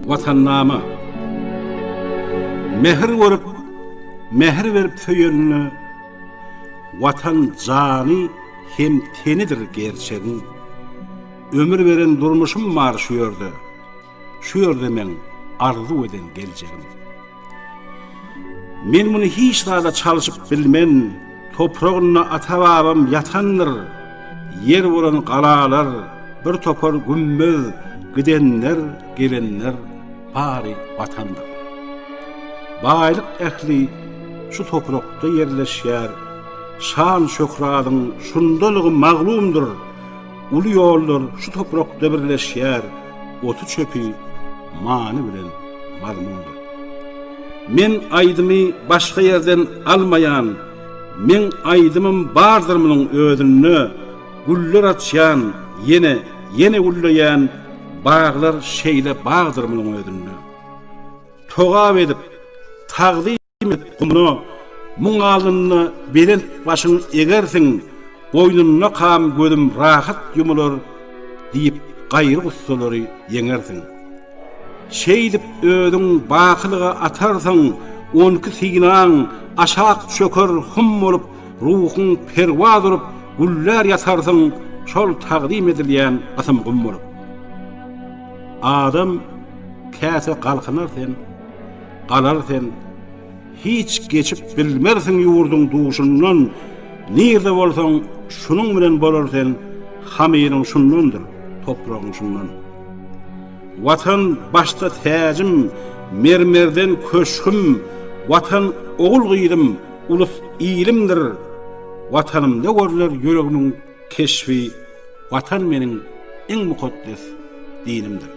Watannama. Mähir görüp, mähir berip söýenine Watan jany hem tenidir gerçegiň. Ömür beren durmuşym bar şu ýerde, Şu ýerde meň arzuw eden geljegim. Men muny hiç zada çalşyp bilmen, Topragynda ata-babam ýatandyr. Ýer bolan galalar, bir topar gümmez, Gidenler, gelenler bary Watandyr. Baýlyk ähli şu toprakda ýerleşýär, Şan-şöhratyň şundalygy maglumdyr. Uly ýollar şu toprakda birleşýär, Oty-çöpi many bilen mazmundyr. Men aýdymy başga ýerden almaýan, Meň aýdymym bardyr munuň özünde, Güller açýan, ýene, ýene gülleýän Baglar şeýle bagdyr munuň özünde. Togap edip, tagzym edip gumuna, Muň alnynda belent başyň egersiň, Goýnundakam gözüm rahat ýumular Diýip gaýry-gussalary ýeňersiň. Şeýdip özüň bakylyga atarsyň, Onki synaň aşak çöker hum bolup, Ruhuň perwaz urup güllär ýatarsyň, Şol tagzym edilýän gysym gum bolup. Adam käte galkynar sen, galar sen, Hiç geçip bilmersiň ýurduň duşundan, Nirde bolsaň, şunuň bilen bolar sen, Hamyryň şundandyr, topragyň şundan. Watan başda täjim, mermerden köşgüm, Watan ogul-gyzym, ulus-ilimdir. Watanymda görler ýüregimiň keşbi, Watan meniň iň mukaddes dinimdir.